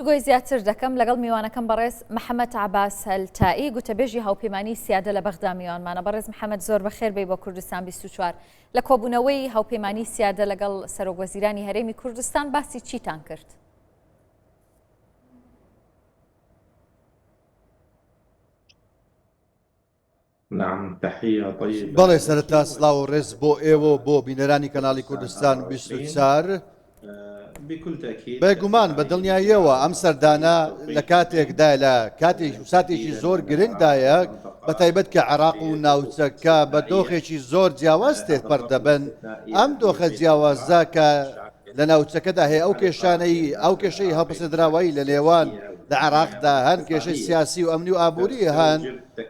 گفتوگۆی زیاتر دەکەم لەگەڵ میوانەکەم بەڕێز محەممەد عباس هەلتایی گوتەبێژی هاوپەیمانی سیادە لە بەغدا میوانمانە بەڕێز محەممەد زۆر بەخێر بێی بۆ کوردستان 24 لە کۆبوونەوەی هاوپەیمانی سیادە لەگەڵ سەرۆک وەزیرانی هەرێمی کوردستان باسی چیتان کرد؟ بەڵێ سەرەتا سڵاو و ڕێز بۆ ئێوە و بۆ بینەرانی کەناڵی کوردستان 24. بێگومان بە دڵنیاییەوە ئەم سەردانە لە کاتێکدا لە کاتێک و ساتێکی زۆر گرنگدایە بە تایبەت کە عێراق و ناوچەکە بە دۆخێکی زۆر جیاواز تێپەڕ دەبن ئەم دۆخە جیاوازە کە لە ناوچەکەدا هەیە ئەو کێشانەی ئەو کێشەی هەڵپەسێردراوەی لە نێوان لە عێراقدا هەن کێشەی سیاسی و ئەمنی و ئابووری هەن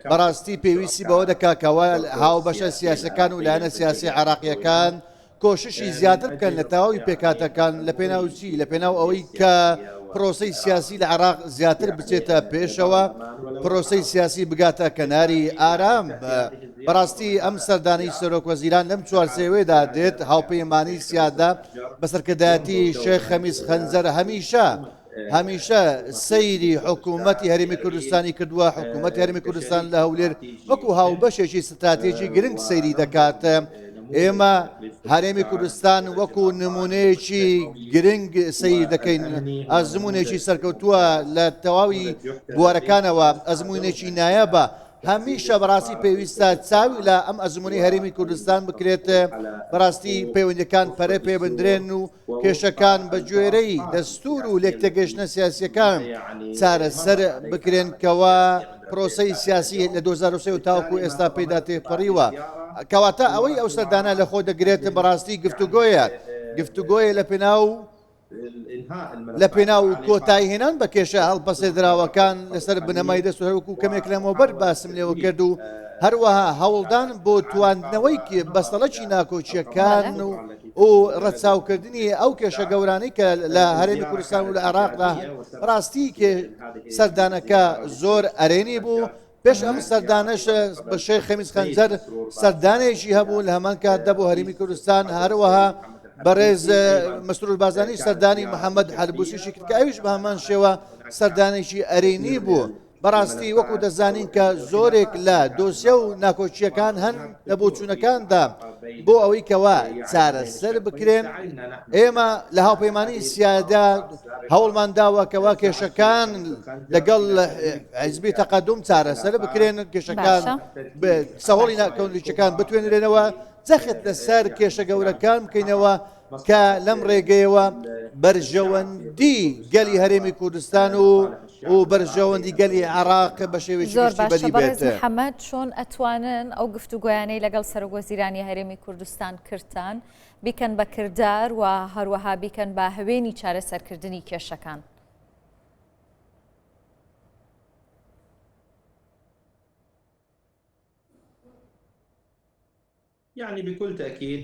بەڕاستی پێویستی بەوە دەکات کەوا هاوبەشە سیاسەکان و لایەنە سیاسی عێراقیەکان کۆششی زیاتر بکەن لە تەواوی پێکهاتەکان لە پێناو چی لە پێناو ئەوەی کە پرۆسەی سیاسی لە عێراق زیاتر بچێتە پێشەوە پرۆسەی سیاسی بگاتە کەناری ئارام بەڕاستی ئەم سەردانەی سەرۆک وەزیران لەم چوارچێوەیەدا دێت هاوپەیمانی سیادە بە سەرکردایەتی شێخ خەمیس خەنجەر هەمیشە هەمیشە سەیری حکوومەتی هەرێمی کوردستانی کردووە حکوومەتی هەرێمی کوردستان لە هەولێر وەکو هاوبەشێکی ستراتێژی گرنگ سەیری دەکات. ئێمە هەرێمی کوردستان وەکو نمونەیەکی گرنگ سەیر دەکەین ئەزمونێکی سەرکەوتووە لە تەواوی بوارەکانەوە ئەزمونێکی نایابە هەمیشە بەڕاستی پێویستە چاوی لە ئەم ئەزمونەی هەرێمی کوردستان بکرێت بەڕاستی پەیوەندەکان پەرە پێ بدرێن و کێشەکان بە گوێرەی دەستور و لێکتێگەیشتنە سیاسیەکان چارەسەر بکرێن کەوا پرۆسەی سیاسی لە 2023 و تاوکو ئێستا پێدا تێپەڕیوە کەواتە ئەوەی ئەو سەردانە لە خۆ دەگرێت بەڕاستی گفتوگۆیە گفتوگۆیە لە پێناو لە پێناو کۆتاییهێنان بە کێشە هەڵپەسێردراوەکان لەسەر بنەمای دەست و هەروەکو کەمێک لەمەوبەر باسم لێوە کرد و هەروەها هەوڵدان بۆ تواندنەوەی بەستەڵەکی ناکۆکییەکان و و ڕەچاوکردنی ئەو کێشە گەورانەی کە لە هەرێمی کوردستان و لە عێراقدا ڕاستی سەردانەکە زۆر ئەرێنی بوو پێش ئەم سەردانەش بە شێخ خەمیس خەنجەر سەردانێکی هەبوو لە هەمان کاتدا بۆ هەرێمی کوردستان هەروەها بەڕێز مەسرور بارزانی سەردانی محەممەد حەلبوسیشی کرد کە ئەویش بە هەمان شێوە سەردانێکی ئەرێنی بوو. بەڕاستی وەکو دەزانین کە زۆرێک لە دۆسیە و ناکۆکییەکان هەن لە بۆچوونەکاندا بۆ ئەوەی کەوا چارەسەر بکرێن ئێمە لە هاوپەیمانی سیادا هەوڵمان داوە کەوا کێشەکان لەگەڵ حزبی تەقەدوم چارەسەر بکرێن کێشەکان سەهۆڵی ناکۆکییەکان بتوێنرێنەوە جەخت لەسەر کێشە گەورەکان بکەینەوە کە لەم ڕێگەیەوە بەرژەوەندی گەلی هەرێمی کوردستان و و بەرژەوەندی گەلی عێراق بە شێوەیەکی زۆر گشتی باشە بەدی بەڕێز بێت. محەمەد چۆن ئەتوانن ئەو گفتوگۆیانەی لەگەڵ سەرۆک وەزیرانی هەرێمی کوردستان کردتان بیکەن بە کردار و هەروەها بیکەن بە هەوێنی چارەسەرکردنی کێشەکان؟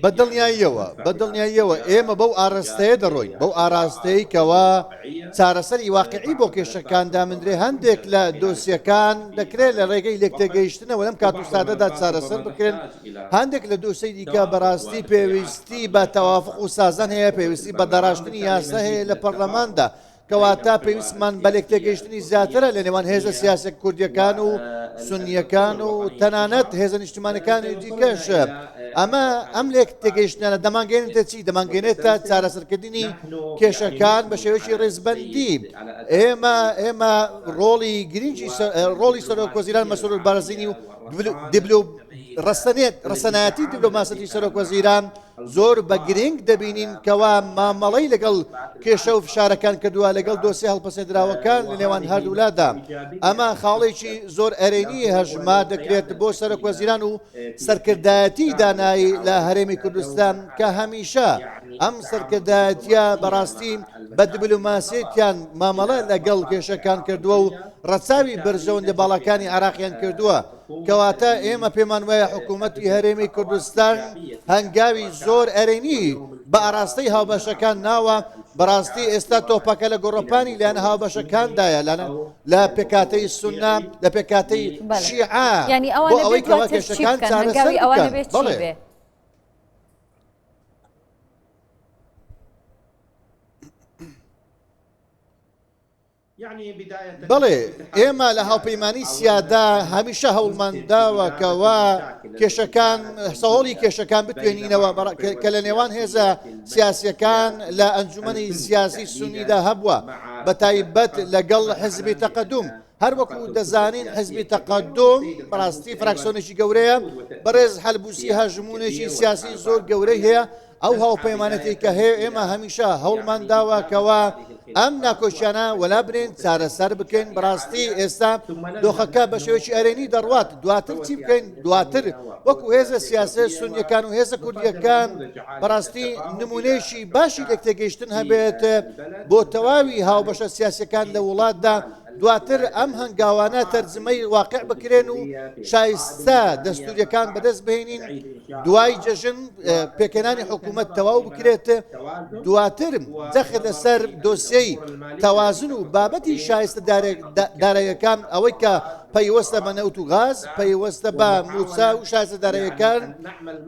بە دڵنیاییەوە، بە دڵنیاییەوە ئێمە بەو ئاراستەیە دەڕۆین، بەو ئاراستەیەی کەوا چارەسەری واقیعی بۆ کێشەکان دامنرێ، هەندێک لە دۆسیەکان دەکرێت لە ڕێگەی لێکتێگەیشتنەوە لەم کات و ساتەدا چارەسەر بکرێن، هەندێک لە دۆسیەی دیکە بەڕاستی پێویستی بە تەوافق و سازان هەیە، پێویستی بە داڕشتنی یاسا هەیە لە پەرلەماندا، کەواتە پێویستمان بە لێکتێگەیشتنی زیاترە لە نێوان هێزە سیاسیە کوردیەکان و سونیەکان و تەنانەت هێزە نیشتیمانەکانی دیکەش. ئەمە ئەم لێک تێگەیشتنانە دەمانگەێنێتە چی؟ دەمانگەێنێتە چارەسەرکردنی کێشەکان بە شێوەیەکی ڕێزبەندی. ئێمە ئێمە ڕۆڵی گرنگی ڕۆڵی سەرۆک وەزیران مەسرور بارزانی و دیبلۆ ڕەسەنێت ڕەسەنایەتی دیبلۆماسەتی سەرۆک وەزیران زۆر بە گرنگ دەبینین کەوا مامەڵەی لەگەڵ کێشە و فشارەکان کردووە لەگەڵ دۆسیە هەڵپەسێندراوەکان لە نێوان هەردوولادا. ئەمە خاڵێکی زۆر ئەرێنی هەژمار دەکرێت بۆ سەرۆکوەزیران و سەرکردایەتی دانایی لە هەرێمی کوردستان کە هەمیشە ئەم سەرکردایەتیە بەڕاستی بە دیبلۆماسیەتیان مامەڵە لەگەڵ کێشەکان کردووە و ڕەچاوی بەرژەوەندە باڵاکانی عێراقیان کردووە. کەواتە ئێمە پێمان وایە حکوومەتی هەرێمی کوردستان هەنگاوی زۆر ئەرێنی بە ئاراستەی هاوبەشەکان ناوە، بەڕاستی ئێستا تۆپەکە لە گۆڕەپانی لایەنە هاوبەشەکاندایە لە پێکهاتەی سوننە، لە پێکهاتەی شیعە بۆ ئەوەی کەوا کێشەکان چارەسەر بکەن. بەڵێ. بەڵێ، ئێمە لە هاوپەیمانی سیادە هەمیشە هەوڵمان داوە کەوا کێشەکان سەهۆڵی کێشەکان بتوێنینەوە کە لە نێوان هێزە سیاسیەکان لە ئەنجومەنی سیاسی سونیدا هەبووە بە تایبەت لەگەڵ حزبی تەقەدوم هەروەکو دەزانین حزبی تەقەدوم بەڕاستی فراکسیۆنێکی گەورەیە بەڕێز حەلبوسی هەژمونێکی سیاسی زۆر گەورەی هەیە ئەو هاوپەیمانەتی کە هەیە ئێمە هەمیشە هەوڵمان داوە کەوا ئەم ناکۆکیانە وەلا بنێین چارەسەر بکەین بەڕاستی ئێستا دۆخەکە بە شێوەیەکی ئەرێنی دەڕوات دواتر چی بکەین دواتر وەکو هێزە سیاسە سونیەکان و هێزە کوردیەکان بەڕاستی نمونەیەکی باشی لێکتێگەیشتن هەبێت بۆ تەواوی هاوبەشە سیاسەکان لە وڵاتدا دواتر ئەم هەنگاوانە تەرجمەی واقع بکرێن و شایستە دەستوریەکان بەدەست بهێنین دوای جەژن پێکهێنانی حکوومەت تەواو بکرێت دواتر جەخت لەسەر دۆسیەی تەوازن و بابەتی شایستە دارایەکان ئەوەی کە پەیوەستە بە نەوت و غاز پەیوەستە بە موچە و شایستە دارایەکان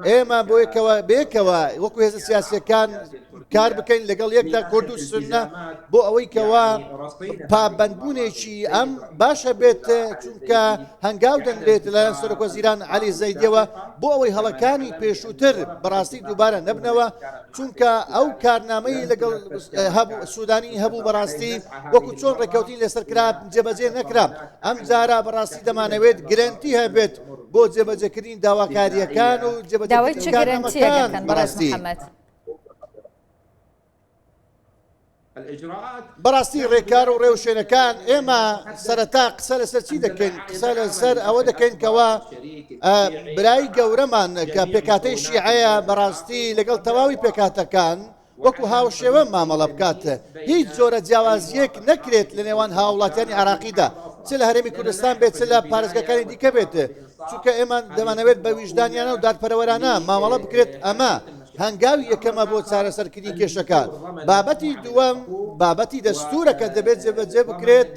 ئێمە بۆ یەکەوە بێکەوە وەکو هێزە سیاسیەکان کار بکەین لەگەڵ یەکدا کورد و سوننە بۆ ئەوەی کەوا پابەندبوونێکی ئەم باشە بێت چونکە هەنگاو دەنرێت لەلایەن سەرۆکوەزیران عەلی زەیدیەوە بۆ ئەوەی هەڵەکانی پێشووتر بەڕاستی دووبارە نەبنەوە چونکە ئەو کارنامەی لەگەڵ هەبوو سوودانی هەبوو بەڕاستی وەکو چۆن ڕێککەوتین لەسەر کرا جێبەجێ نەکرا ئەم جارە بەڕاستی دەمانەوێت گرەنتی هەبێت بۆ جێبەجێکردنی داواکارییەکان و داوای چ جێبەجێکردنی گرەنتییەک کارنامەکان دەکەن بەڕێز بەڕاستی. محەمەد؟ بەڕاستی ڕێکار و ڕێوشوێنەکان ئێمە سەرەتا قسە لەسەر چی دەکەین قسە لەسەر ئەوە دەکەین کەوا برای گەورەمان کە پێکاتەی شیعەیە بەڕاستی لەگەڵ تەواوی پێکاتەکان وەکو هاوشێوە مامەڵە بکات هیچ جۆرە جیاوازیەک نەکرێت لە نێوان هاوڵاتیانی عراقیدا چ لە هەرێمی کوردستان بێت چ لە پارێزگاکانی دیکە بێت چونکە ئێمە دەمانەوێت بە ویژدانیانە و دادپەرەوەرانە مامەڵە بکرێت ئەمە هەنگاوی یەکەمە بۆ چارەسەرکردنی کێشەکان. بابەتی دووەم بابەتی دەستوورە کە دەبێت جێبەجێ بکرێت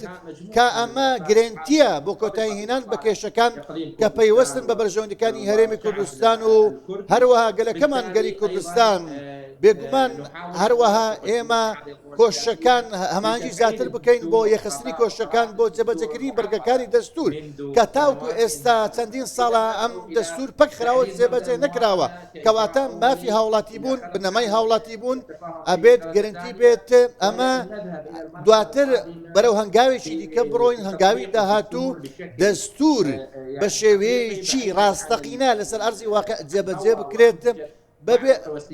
کە ئەمە گرێنتییە بۆ کۆتاییهێنان بە کێشەکان کە پەیوەستن بە بەرژەوەندیەکانی هەرێمی کوردستان و هەروەها گەلەکەمان گەلی کوردستان. بێگومان هەروەها ئێمە کۆششەکان هەماهەنگی زیاتر بکەین بۆ یەکخستنی کۆششەکان بۆ جێبەجێکردنی بڕگەکانی دەستوور کە تاوکو ئێستا چەندین ساڵە ئەم دەستوور پەک خراوە جێبەجێ نەکراوە کەواتە مافی هاوڵاتی بوون بنەمای هاوڵاتی بوون ئەبێت گرنتی بێت ئەمە دواتر بەرەو هەنگاوێکی دیکە بڕۆین هەنگاوی داهاتوو دەستور بە شێوەیەکی ڕاستەقینە لەسەر ئەرزی واقع جێبەجێ بکرێت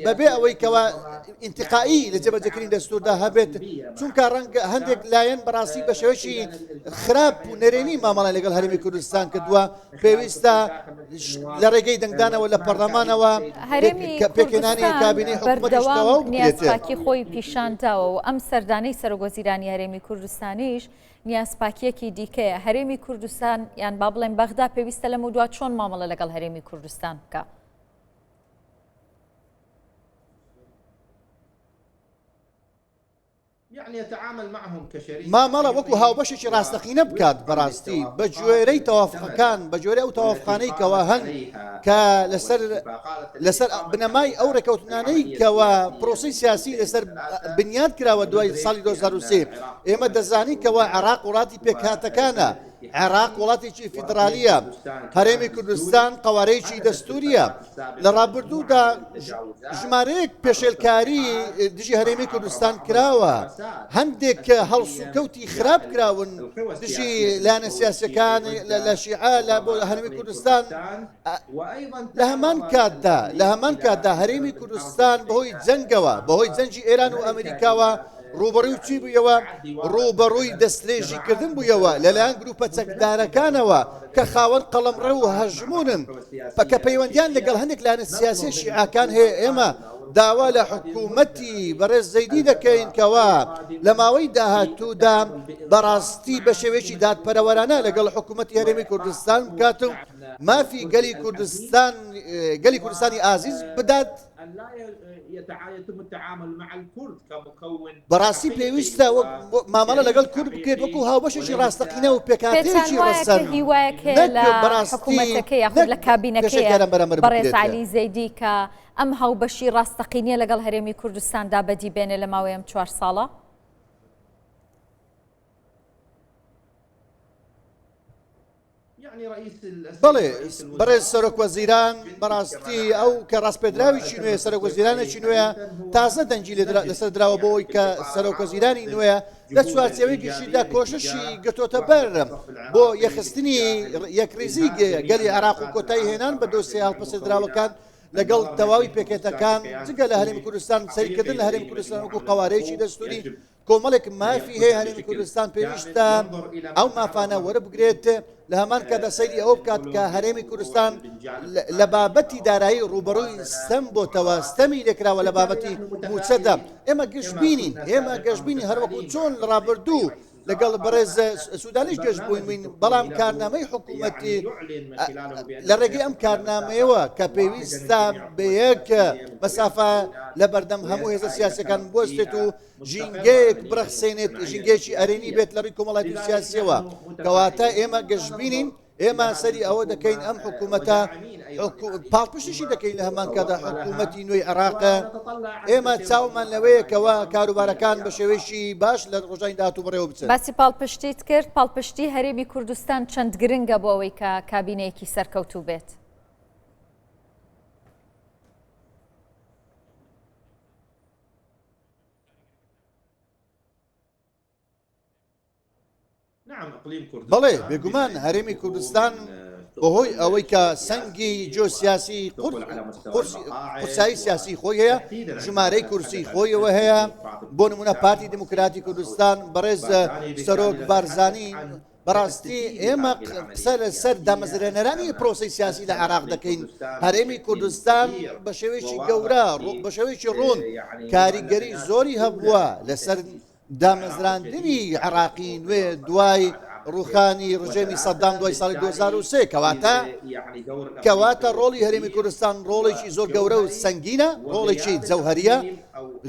بەبێ ئەوەی کەوا ئینتقائی لە جێبەجێکردنی دەستوردا هەبێت چونکە ڕەنگە هەندێک لایەن بەڕاستی بە شێوەیەکی خراپ و نەرێنی مامەڵە لەگەڵ هەرێمی کوردستان کردووە پێویستە لە ڕێگەی دەنگدانەوە لە پەرلەمانەوە هەرێمی پێکهێنانی کابینەی حکومەتیش بەردەوام تەواو بکرێت. نیازپاکی خۆی پیشان داوە و ئەم سەردانەی سەرۆکوەزیرانی هەرێمی کوردستانیش نیازپاکییەکی دیکەیە. هەرێمی کوردستان یان با بڵێن بەغدا پێویستە لەمەودوا چۆن مامەڵە لەگەڵ هەرێمی کوردستان بکا؟ مامەڵە وەکو هاوبەشێکی ڕاستەقینە بکات بەڕاستی بە گوێرەی تەوافقەکان بە گوێرەی ئەو تەوافقانەی کەوا هەن کە لەسەر لەسەر بنەمای ئەو ڕێکەوتنانەی کەوا پرۆسی سیاسی لەسەر بنیاد کراوە دوای ساڵی 2023 ئێمە دەزانین کەوا عێراق وڵاتی پێکهاتەکانە عێراق وڵاتێکی فیدرالییە، هەرێمی کوردستان قەوارەیەکی دەستوورییە. لە ڕابردوودا ژمارەیەک پێشێلکاری دژی هەرێمی کوردستان کراوە، هەندێک هەڵسوکەوتی خراپ کراون دژی لایەنە سیاسیەکان لە شیعە لە بۆ هەرێمی کوردستان. لە هەمان کاتدا لە هەمان کاتدا هەرێمی کوردستان بەهۆی جەنگەوە بەهۆی جەنگی ئێران و ئەمریکاوە ڕووبەڕووی چی بوویەوە؟ ڕووبەڕووی دەستدرێژیکردن بوویەوە لەلایەن گرووپە چەکدارەکانەوە کە خاوەن قەڵەمڕەو و هەژموونن کە پەیوەندیان لەگەڵ هەندێک لایەنە سیاسیە شیعەکان هەیە ئێمە داوا لە حکوومەتی بەڕێز زەیدی دەکەین کەوا لە ماوەی داهاتوودا بەڕاستی بە شێوەیەکی دادپەرەوەرانە لەگەڵ حکوومەتی هەرێمی کوردستان بکات و مافی گەلی کوردستان گەلی کوردستانی ئازیز بدات. بەڕاستی پێویستە مامەڵە لەگەڵ کورد بکرێت وەکو هاوبەشێکی ڕاستەقینە و پێکهاتەیەکی ڕەسەن هیوایەک هەیە لە حکوومەتەکە یاخود لە کابینەکەی بەڕێز عەلی زەیدی کە ئەم هاوبەشی ڕاستەقینە لەگەڵ هەرێمی کوردستاندا بەدی بێنێ لە ماوەی ئەم چوار ساڵە؟ بەڵێ بەڕێز سەرۆک وەزیران بەڕاستی ئەو کە ڕاستپێدراویی نوێ سەرۆک وەزیرانێکی نوێە تازە دەنگی لێ لەسەر دراوە بۆی کە سەرۆک وەزیرانی نوێە لە چوارچێوەی گشتیدا کۆششی گرتۆتە بەر بۆ یەخستنی یەکریزی گەلی عراق و کۆتایی هێنان بە دۆسیە هەڵپەسێردراوەکان لەگەڵ تەواوی پێکهێتەکان جگە لە هەرێمی کوردستان سەیرکردن لە هەرێمی کوردستان وەکو قەوارەیەکی دەستوری کۆمەڵێک مافی هەیە هەرێمی کوردستان پێویستە ئەو مافانە وەربگرێت لە هەمان کاتدا سەیری ئەوە بکات کە هەرێمی کوردستان لە بابەتی دارایی ڕوبەڕووی ستەم بۆتەوە ستەمی لێکراوە لە بابەتی موچەدا ئێمە گەشببینین ئێمە گەشببینی هەروەکو چۆن لە ڕابردوو لەگەڵ بەڕێز سوودانیش گەشببووین بەڵام کارنامەی حکوومەتی لە ڕێگەی ئەم کارنامەیەوە کە پێویستە بە یەک مەسافە لە بەردەم هەموو هێزە سیاسەکان بوەستێت و ژینگەیەک بڕەخسێنێت ژینگەیەکی ئەرێنی بێت لە ڕووی کۆمەڵایەتی و سیاسیەوە کەواتە ئێمە گەشببینین ئێمە سەری ئەوە دەکەین ئەم حکوومەتە پاڵپشتیشی دەکەین لە هەمان کادا حکوومەتی نوێی عێراق ئێمە چاومان لەوەیە کەوا کاروبارەکان بە شێوەیەکی باش لە ڕۆژانی داهاتوو بەڕێوە بچن. باسی پاڵپشتیت کرد، پاڵپشتی هەرێمی کوردستان چەند گرنگە بۆ ئەوەی کە کابینەیەکی سەرکەوتوو بێت؟ بەڵێ بێگومان هەرێمی کوردستان بەهۆی ئەوەی کە سەنگی جیۆسیاسی قورسایی سیاسی خۆی هەیە ژمارەی کورسی خۆیەوە هەیە بۆ نمونە پارتی دیموکراتی کوردستان بەڕێز سەرۆک بارزانی بەڕاستی ئێمە قسە لەسەر دامەزرێنەرانی پرۆسی سیاسی لە عێراق دەکەین هەرێمی کوردستان بە شێوەیەکی گەورە بە شێوەیەکی ڕوون کاریگەری زۆری هەبووە لەسەر دامەزراندنی عێراقی نوێ دوای ڕوخانی ڕژێمی سەدام دوای ساڵی 2023 کەواتە کەواتە ڕۆڵی هەرێمی کوردستان ڕۆڵێکی زۆر گەورە و سەنگینە ڕۆڵێکی جەوهریە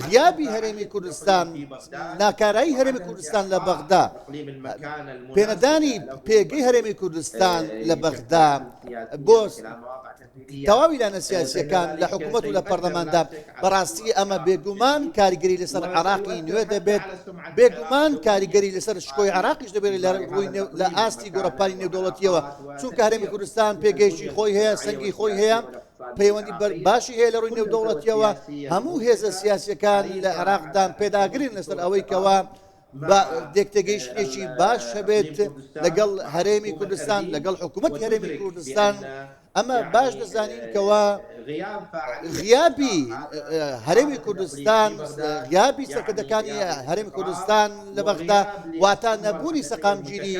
غیابی هەرێمی کوردستان ناکارایی هەرێمی کوردستان لە بەغدا پێنەدانی پێگەی هەرێمی کوردستان لە بەغدا بۆ تەواوی لایەنە سیاسییەکان لە حکوومەت و لە پەرلەماندا، بەڕاستی ئەمە بێگومان کاریگەری لەسەر عێراقی نوێ دەبێت، بێگومان کاریگەری لەسەر شکۆی عێراقیش دەبێت لە ڕووی لە ئاستی گۆڕەپانی نێودەوڵەتییەوە، چونکە هەرێمی کوردستان پێگەیەکی خۆی هەیە، سەنگی خۆی هەیە، پەیوەندی باشی هەیە لە ڕووی نێودەوڵەتییەوە، هەموو هێزە سیاسییەکان لە عێراقدان پێداگرن لەسەر ئەوەی کەوا با لێکتێگەیشتنێکی باش هەبێت لەگەڵ هەرێمی کوردستان لەگەڵ حکوومەت هەرێمی کوردستان ئەمە باش دەزانین کەوا غیابی هەرێمی کوردستان غیابی سەرکردەکانی هەرێمی کوردستان لە بەغدا واتە نەبوونی سەقامگیری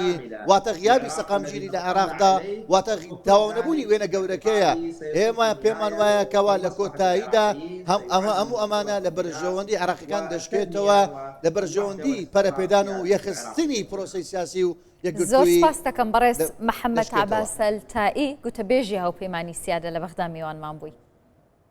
واتە غیابی سەقامگیری لە عێراقدا واتە تەواو نەبوونی وێنە گەورەکەیە ئێمە پێمان وایە کەوا لە کۆتاییدا هەم ئەمە هەموو ئەمانە لە بەرژەوەندی عێراقیەکان دەشکێتەوە لە بەرژەوەندی پەرەپێدان و یەخستنی پرۆسەی سیاسی و زۆر یەکگرتوویی سپاست دەکەم بەڕێز محەممەد دەشکێتەوە. عەباس ئەلتائی گوتەبێژی هاوپەیمانی سیادە لە بەغدا میوانمان بووی.